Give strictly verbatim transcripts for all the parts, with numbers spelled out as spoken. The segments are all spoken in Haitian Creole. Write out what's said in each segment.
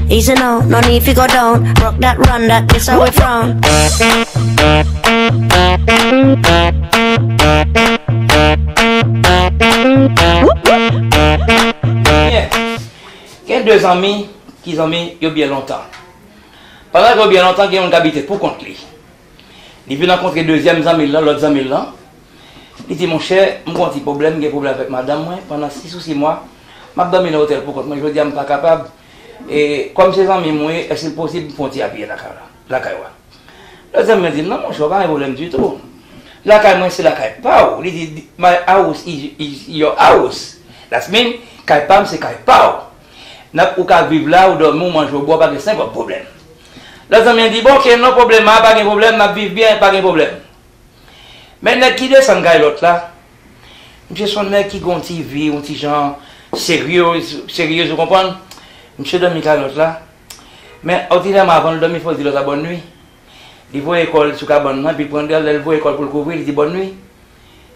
Easy now, no need fi go down. Rock that, run that, this how we frown. Gen de zanmi ki zanmi yo byen lontan. Pandan ke yo byen lontan, gen youn k abite pou kont li. Li vin rankontre dezyèm zanmi l lan, lòt zanmi l lan. Li di, monchè, m gen yon ti pwoblèm, m gen pwoblèm avèk madanm mwen. Pandan sis ou sis mwa, m ap dòmi nan otèl pou kont mwen. Jodi a, m pa kapab. E kòm se zanmi m ou ye, èske l posib m fè yon ti apye lakay la, lakay ou a? Lòt zanmi an di l, non, monchè, w pa gen pwoblèm ditou. Lakay mwen se lakay pa w. Li di, my house is, is your house. That mean, kay pa m se kay pa w. N ap, ou ka viv la, ou dòmi, ou manje, ou bwè, pa gen senkòb pwoblèm. Lòt zanmi an di, bon, ok, non pwoblèm, a, pa gen pwoblèm, n ap viv byen, pa gen pwoblèm. Men nèg ki desann kay lòt la, misye se yon nèg ki gen yon ti vi, yon ti jan serye, serye, ou konprann? Misye dòmi kay lòt la. Men òdinèman, avan l dòmi, fò l di lòt la bòn nwi. Li voye kò l sou kabann nan, epi l pran dra l, lè l voye kò l pou l kouvri, li di bòn nwi.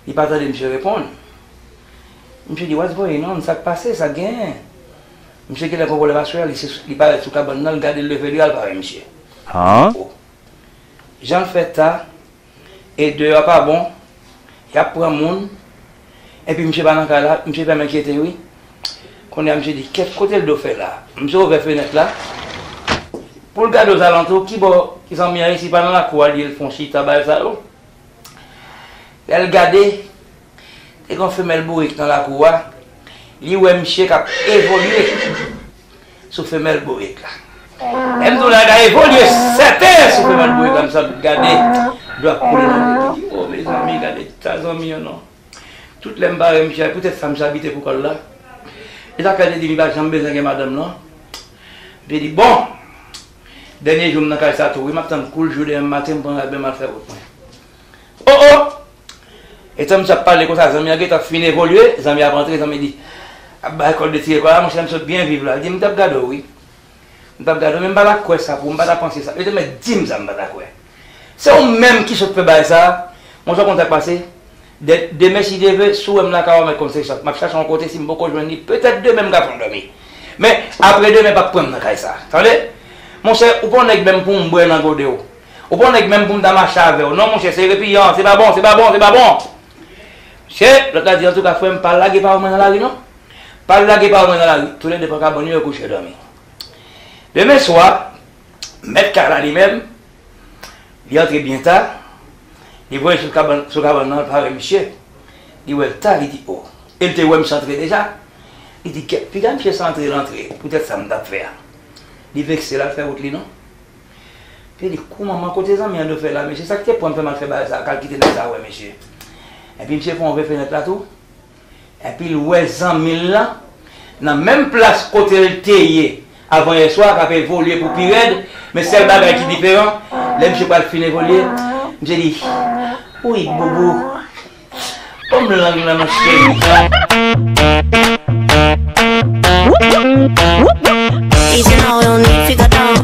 Li pa tande misye reponn. Misye di, what's going on? Sa k pase? Sa k genyen? Misye genlè gen yon pwoblèm aswè a, li se, li parèt sou kabann nan, l gade, l leve dra l, pa wè misye. Oh. Jan l fè ta, e deyò a pa bon, y ap pran moun, epi misye pa nan kay la, misye fè m enkyete wi. Kounye a misye di, kèt, kote l do fè la? Misye ouvè fenèt la pou l gade ozalantou, kibò zanmi an ye, si pa nan lakou a li ye, l fè yon chita, bagay sa yo. Lè l gade, te gen yon femèl bourik nan lakou a, li wè misye k ap evolye sou femèl bourik la. Lè m di w la, l ap evolye sèten sou femèl bourik la, m santi gade, dlo ap koule nan je m. Li di, o mezanmi, gade ta zanmi an non. Tout lè m pare misye, poutèt sa misye abite pou kò l la. E sa k fè l te di m li pa janm bezwen gen madanm non. M te di, bon, dènye jou m nan kay sa tou wi, m ap tann kou l jou demen maten, m pran rad mwen, m al fè wout mwen. O o! Etan misye ap pale konsa, zanmi an gentan fin evolye, zanmi an ap antre, zanmi an di, ap bay kòl detire kò a, monchè, m sot byen viv la. Li di, m t ap gade w wi. M t ap gade w, men m pa ta kwè sa pou ou, m pa ta panse sa. Yo te mèt di m sa, m pa ta kwè. Se ou menm ki sot fè bagay sa a. Monchè, w konn sa k pase? De, demen si Dye vle, si w wè m lakay ou, w a mèt konn se chans. M ap chache yon kote, si m poko jwenn li, petèt demen m ka fè yon dòmi. Men, apre demen, p ap pran m nan kay sa a. Tande? Monchè, ou pa yon nèg menm pou m bwè nan gode w. Ou pa yon nèg menm pou m ta mache avè w. Non, monchè, se repiyan, se pa bon, se pa bon, se pa bon. Monchè, lòt la di, antouka, frè m, pa al lage pawòl mwen nan lari, non. Pa al lage pawòl mwen nan lari. Toulède pran kabann yo, yo kouche dòmi. Demen swa, mèt kay la li menm, li antre byen ta, li voye sou kabann, sou kabann nan, l pa wè misye. Li wè l ta, li di, o. E l te wè misye antre deja. Li di, kèt, piga misye sa antre, l antre, poutèt sa m t ap fè a. Li vekse, l al fè wout li, non. Li di, koumanman, kote zanmi an do fè la, mesye, sa k te pran m fè m al fè bagay sa, k al kite nèg sa wè, mesye. Epi misye fè yon ouvè fenèt la tou. Epi l wè zanmi l lan nan menm plas kote l te ye avan yè swa k ap evolye pou pi rèd, men sèl bagay ki diferan, lè misye pral fin evolye, misye di, wi, boubou, ban m lang nan, non, cheri. Easy now, no need fi go down.